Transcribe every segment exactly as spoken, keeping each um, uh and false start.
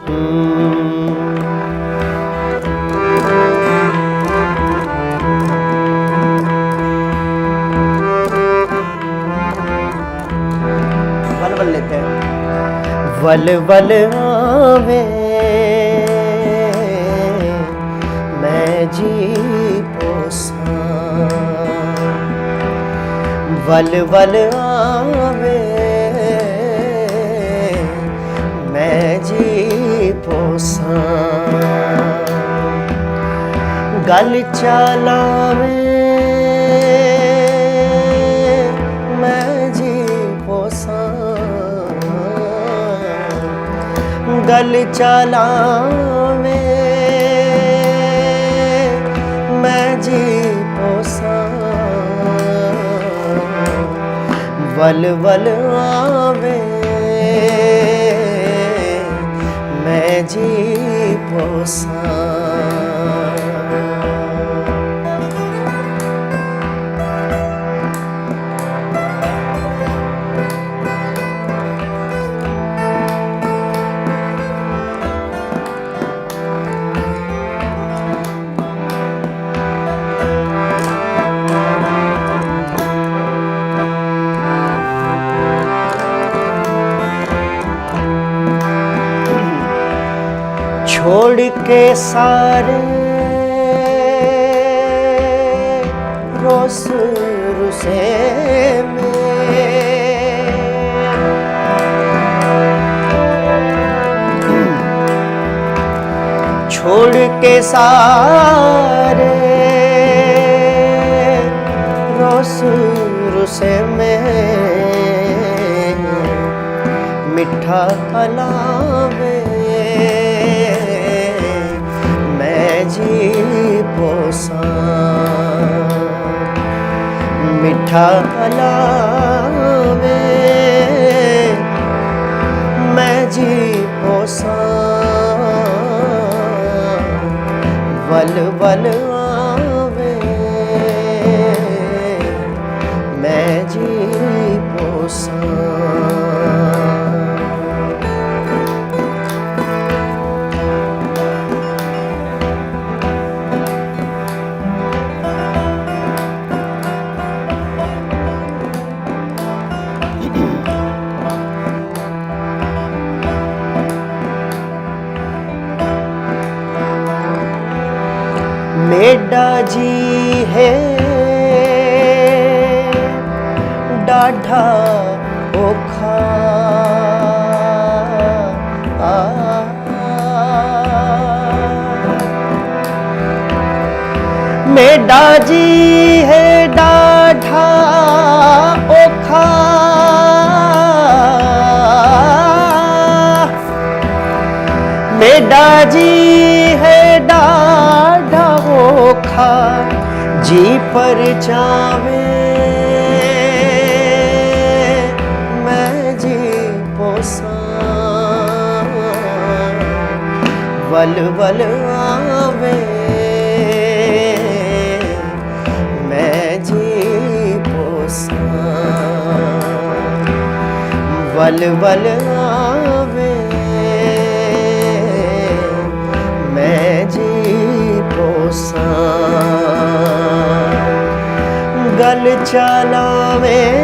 ول ول لیتے ہیں۔ ول ول آوے میں جی پوساں، ول ول آوے میں جی پوساں، گل چالاویں میں جی پوساں، گل چالاویں میں جی پوساں، ول ول آویں میں جی پوساں۔ چھوڑ کے سارے روس رسے میں، چھوڑ کے سارے روس رسے میں، مٹھا کلام میں جی پوساں، مٹھا کلام میں جی پوساں، ول ول آویں میں جی پوساں۔ میݙا جی ہے ݙاڈھا اوکھا، آ، میݙا جی ہے ݙاڈھا اوکھا، میݙا جی ہے ݙاڈھا اوکھا، جی پرچاویں میں جی پوساں، ول ول آویں میں جی پوساں، ول ول آویں میں جی پوساں، گل چالاویں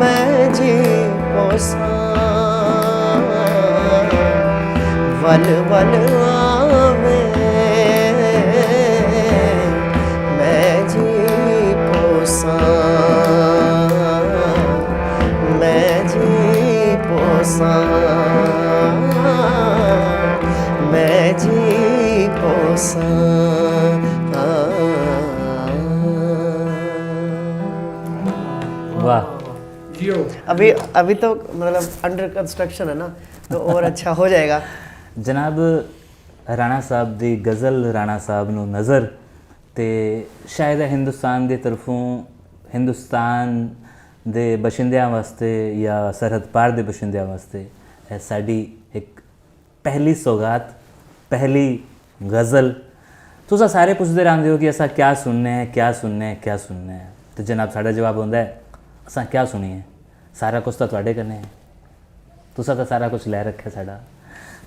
میں جی پوساں، ول ول آویں میں جی پوساں، میں جی پوساں، میں جی پوساں۔ واہ۔ ابھی ابھی تو مطلب انڈر کنسٹرکشن ہے نا، تو اور اچھا ہو جائے گا۔ جناب، رانا صاحب دی غزل، رانا صاحب نو نظر، تے شاید ہندوستان دی طرفوں، ہندوستان دے باشندیاں واسطے یا سرحد پار دے باشندیاں واسطے اے ساڈی ہک پہلی سوغات، پہلی غزل۔ تساں سارے پچھدے رہندے ہو کہ اساں کیا سننے ہیں، کیا سننے ہیں، کیا سننے ہیں؟ تے جناب، ساڈا جواب ہوندا ہے، اساں کیا سنیے؟ سارا کچھ تاں تہاڈے کنے ہے۔ تساں تاں سارا کچھ لے رکھے ساڈا۔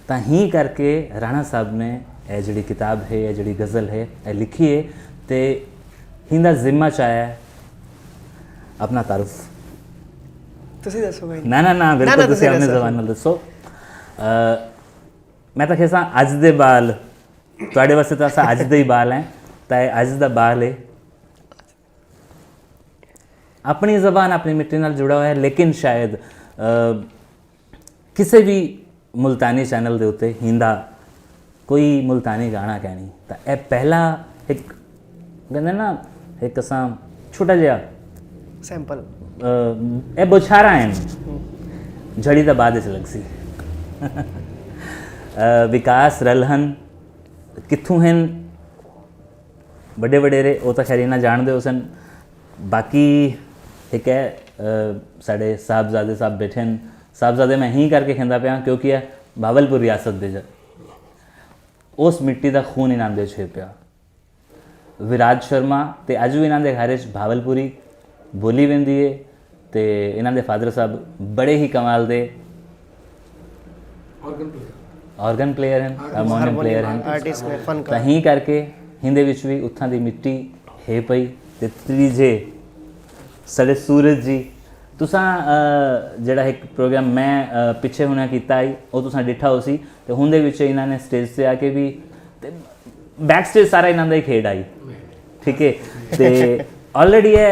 تاں ہی کر کے رانا صاحب نے اے جڑی کتاب ہے، اے جڑی غزل ہے، اے لکھی ہے، تے ہیندا ذمہ چایا ہے اپنا تعارف۔ تسی دسو بھائی۔ نہ نہ نہ، بالکل تسی اپنی زبان نال دسو۔ میں تاں کہساں اج دے بال تہاڈے واسطے تاں اساں اج دے ہی بال ہیں، تاں اے اج دا بال ہے۔ اپنی زبان اپنی مٹی نال جڑا ہویا ہے، لیکن شاید کسے بھی ملتانی چینل دے اتے ہیندا کوئی ملتانی گانا کہنی تاں اے پہلا ایک کہندے نا، ایک اساں چھوٹا جہا سیمپل اے بوچھارا ہیں، جھڑی دا بعد اس لگ سی۔ وکاس رلہن کتھوں ہیں؟ وڈے وڈیرے او تاں خیر انہاں جان دے ہوسن۔ باقی ایک ہے ساڈے صاحبزادے صاحب بیٹھے ہیں۔ صاحبزادے میں ہی کر کے کھیندا پیا کیونکہ ہے بھاولپور ریاست دے جا اس مٹی دا خون انہاں دے چھے پیا۔ وراج شرما تے اج وی انہاں دے گھر وچ بھاولپوری بولی ویندی ہے۔ تے انہاں دے فادر صاحب بڑے ہی کمال دے آرگن پلیئر ہن، ہارمونیم پلیئر ہن۔ تاں ہی کر کے ہندے وچ وی اتھاں دی مٹی ہے پئی۔ تے تریجھے سڑے سورج جی، تساں جڑا ایک پروگرام میں پچھے ہونا کیتا آئی، او تساں ڈٹھا ہو سی۔ تے ہندے وچ انہاں نے سٹیج تے آ کے بھی بیک سٹیج سارا انہاں دا ہی کھیڈ آئی۔ ٹھیک ہے، تے آلریڈی ہے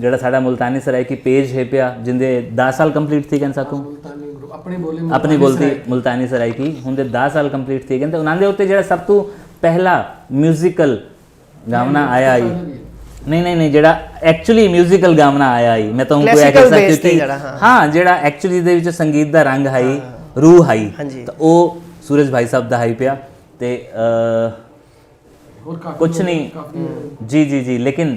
جڑا ساڈا ملتانی سرائیکی پیج ہے پیا، جندے دس سال کمپلیٹ تھی گئے ساکوں۔ اپنی بولتی ملتانی سرائیکی ہندے دس سال کمپلیٹ تھی گئے، تے انہاں دے اتنے جڑا سب تو پہلا میوزیکل گاونا آیا ہی۔ نہیں نہیں نہیں، جڑا ایکچولی میوزیکل گاونا آیا ہی، میں تہوں کوئی ایسا کیونکہ ہاں، جڑا ایکچولی دے وچ سنگیت دا رنگ ہائی، روح ہائی، تو او سورج بھائی صاحب دا ہائی پیا۔ تے کچھ نہیں۔ جی جی جی، لیکن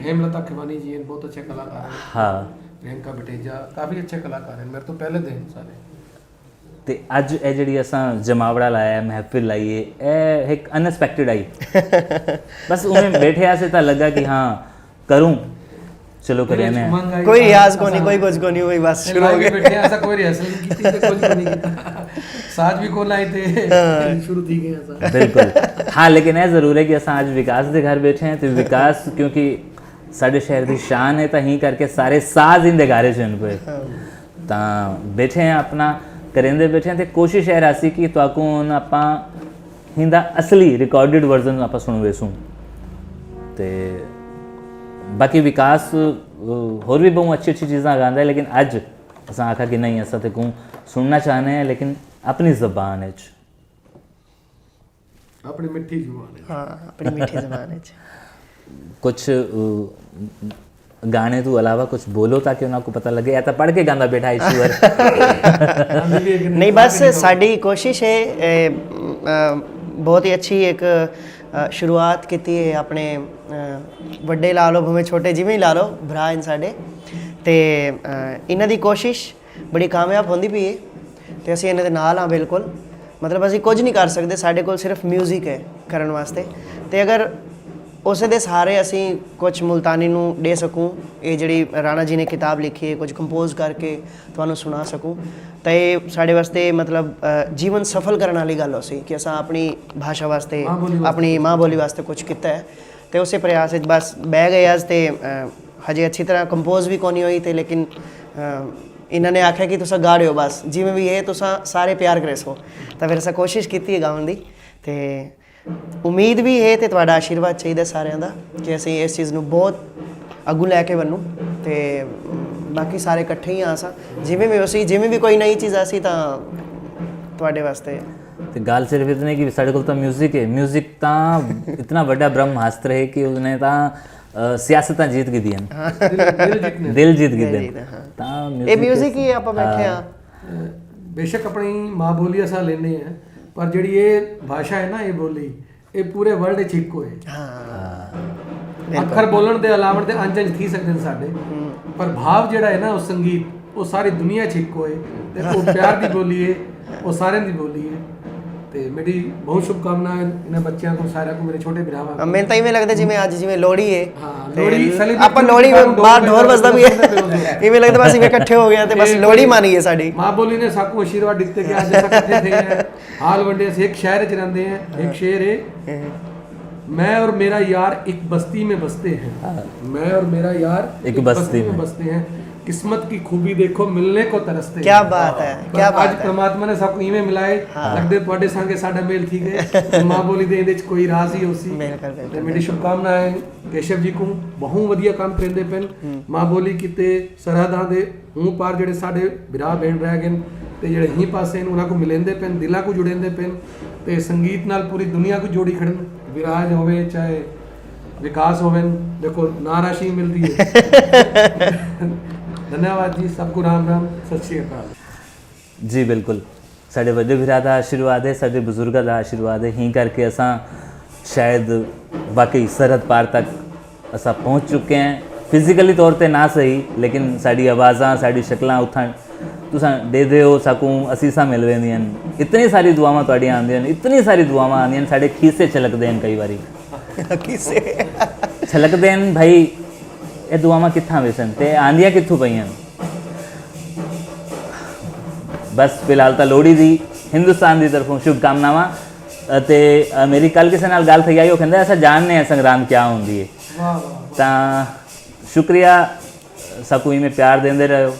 بہت اچھے کلاکار ہیں۔ ہاں، پرینکا بٹیجا کافی اچھے کلاکار ہیں میرے تو پہلے دے سارے۔ تے اج اے جڑی اساں جماوڑا لایا ہے، محفل لائی ہے، اے ایک ان ایکسپیکٹڈ آئی۔ بس اوویں بیٹھے آسے تاں لگا کہ ہاں کروں، چلو کرے نے۔ کوئی ریاض کونی، کوئی کچھ کونی، وہی بس شروع ہو گئے۔ بیٹھے آسا کوئی ریہرسل نہیں کیتی تے کچھ کونی کیتا۔ ساز بھی کون آئے تے شروع تھی گئے آسا۔ بالکل۔ ہاں، لیکن اے ضرور ہے کہ اساں اج وکاس دے گھر بیٹھے ہیں تے وکاس کیونکہ ساڈے شہر دی شان ہے تاں ہی کر کے سارے ساز ایندے گھر وچ ہن پئے۔ تاں بیٹھے ہیں اپنا کریندے بیٹھے ہیں تے کوشش اے راسی کہ تہاکوں ہن اپاں ہیندا اصلی ریکارڈڈ ورژن اپاں سنویسوں۔ تے باقی وکاس ہور وی بہوں اچھی اچھی چیزاں گاندا ہے، لیکن اج اساں آکھا کہ نہیں، اساں تیکوں سننا چاہنے ہیں لیکن اپنی زبان اچ۔ اپݨی مٹھی زبان اچ۔ ہاں، اپݨی مٹھی زبان اچ۔ کچھ گانے توں علاوہ کچھ بولو تاکہ انہاں کوں پتہ لگے۔ اے تاں پڑھ کے گاندا بیٹھا ایشور۔ نہیں، بس ساݙی کوشش ہے، بہت ہی اچھی ایک شروعات کیتی ہے اپݨے وݙے لا لو بھویں چھوٹے جیویں لا لو، بھرا ہن ساݙے تے انہاں دی کوشش بڑی کامیاب ہوندی پئی ہے تے اسی انہاں دے نال ہاں بالکل۔ مطلب اسی کچھ نہیں کر سکدے، ساڈے کول صرف میوزک ہے کرن واسطے۔ تے اگر اسے دے سہارے اسی کچھ ملتانی نو ڈے سکوں، اے جڑی رانا جی نے کتاب لکھی ہے کچھ کمپوز کر کے تانوں سنا سکوں، تے اے ساڈے واسطے مطلب جیون سفل کرن والی گل ہو سی کہ اساں اپنی بھاشا واسطے، اپنی ماں بولی واسطے کچھ کیتا ہے۔ تے اسے پریاس اچ بس بہ گئے اس تے ہجے اچھی طرح کمپوز وی کونی ہوئی تے لیکن انہاں نے آکھیا کہ تساں گاڑیو بس جیویں وی ہے تساں سارے پیار کریسو۔ تاں فیر اساں کوشش کیتی ہے گاون دی تے امید وی ہے تے تہاڈا آشیرواد چاہیدا ساریاں دا کہ اسیں اس چیز نوں بہت اگوں لے کے ونوں تے باقی سارے کٹھے ہی آساں جیویں وی ہوسی جیویں وی کوئی نئی چیز آسی تاں تہاڈے واسطے۔ تے گالھ صرف اتنی کہ ساڈے کول تاں میوزک ہے، میوزک تاں اتنا وڈا برہماستر ہے کہ اس نے تاں سیاستاں جیت گھدی ہن۔ دل جیت گھدے۔ تاں اے میوزک ہی آپاں بیٹھے ہاں۔ بیشک اپنی ماں بولی اساں لینے ہیں، پر جڑی اے بھاشا ہے نا، اے بولی، اے پورے ورلڈ اچ ہکو ہے۔ اکھر بولن دے الاوݨ تے انج انج تھی سڳدن ساݙے، پر بھاو جیڑھا ہے نا او سنگیت، او ساری دنیا اچ ہکو ہے تے او پیار دی ٻولی ہے، او ساریں دی ٻولی ہے۔ تے میݙی ٻہوں شبھ کامنا ہن انہاں بچیاں کوں، سارے کوں، میݙے چھوٹے بھراواں کوں۔ میں تاں ایویں لڳدا جیویں اڄ جیویں لوہڑی ہے۔ ہاں، تے لوہڑی سیلیبریٹ آپاں لوہڑی، باہر ڈھول وڄدا پیا ہے۔ ایویں لڳدا بس ایویں اکٹھے ہو گئے تے بس لوہڑی منائی ہے ساݙی۔ ماں ٻولی نے ساکوں آشیرواد ݙتے کہ اڄ اساں اکٹھے تھئے ہیں، حال ونڈے۔ اسی ہک شعر اچ رہندے ہیں، ہک شعر ہے، میں اور میرا یار ایک بستی میں بستے ہیں۔ میں اور میرا یار ایک بستی میں بستے ہیں۔ قسمت کی خوبی دیکھو، ملنے کو ترستے ہیں۔ کیا بات ہے، کیا بات ہے۔ پرماتما نے ساکوں ایویں ملائے۔ لڳدے تہاݙے سانگے ساݙا میل تھی ڳئے۔ ماں ٻولی دے ایندے اچ کوئی راز ہی ہوسی۔ تے میݙی شبھ کامنا ہے کیشو جی کوں، ٻہوں ودھیا کم کریندے پن ماں ٻولی کیتے۔ سرحداں دے ہوں پار جیڑھے ساݙے بھرا بھیݨ رہ ڳن تے جیڑھے ہیں پاسے ہن، انہاں کوں ملیندے پن، دلاں کوں جڑیندے پن تے سنگیت نال پوری دنیا کوں جوڑی کھڑن۔ وراج ہووے چاہے وکاس ہوون، ݙیکھو نعرہ شیں ملدی ہے۔ دھنیہ واد جی، سب کوں رام رام، ست شری اکال۔ جی بالکل، ساݙے وݙے بھرا دا آشیرواد ہے، ساݙے بزرگاں دا آشیرواد ہے، ہیں کر کے اساں شاید واقعی سرحد پار تک اساں پہنچ چکے ہیں۔ فزیکلی طور تے نہ صحیح، لیکن ساݙی آوازاں، ساݙی شکلاں اتھاں تساں ݙیہدے ہو ساکوں، اسیساں مل ویندیاں ہن۔ اتنی ساری دعاواں تہاݙیاں آندیاں ہن، اتنی ساری دعاواں آندیاں ہن، ساݙے کھیسے چھلکدے ہن کئی واری۔ کھیسے چھلکدے ہن بھائی، اے دعاواں کتھاں ویسن تے آندیاں کتھوں پئین؟ بس فی الحال تاں لوہڑی دی ہندوستان دی طرفوں شبھ کامناواں۔ اتے میݙی کل کسے نال ڳالھ تھئی آئی، او کہندا اساں ڄاݨدے ہیں سنگرام کیا ہوندی ہے۔ تاں شکریہ، ساکوں ایویں پیار ݙیندے رہیو۔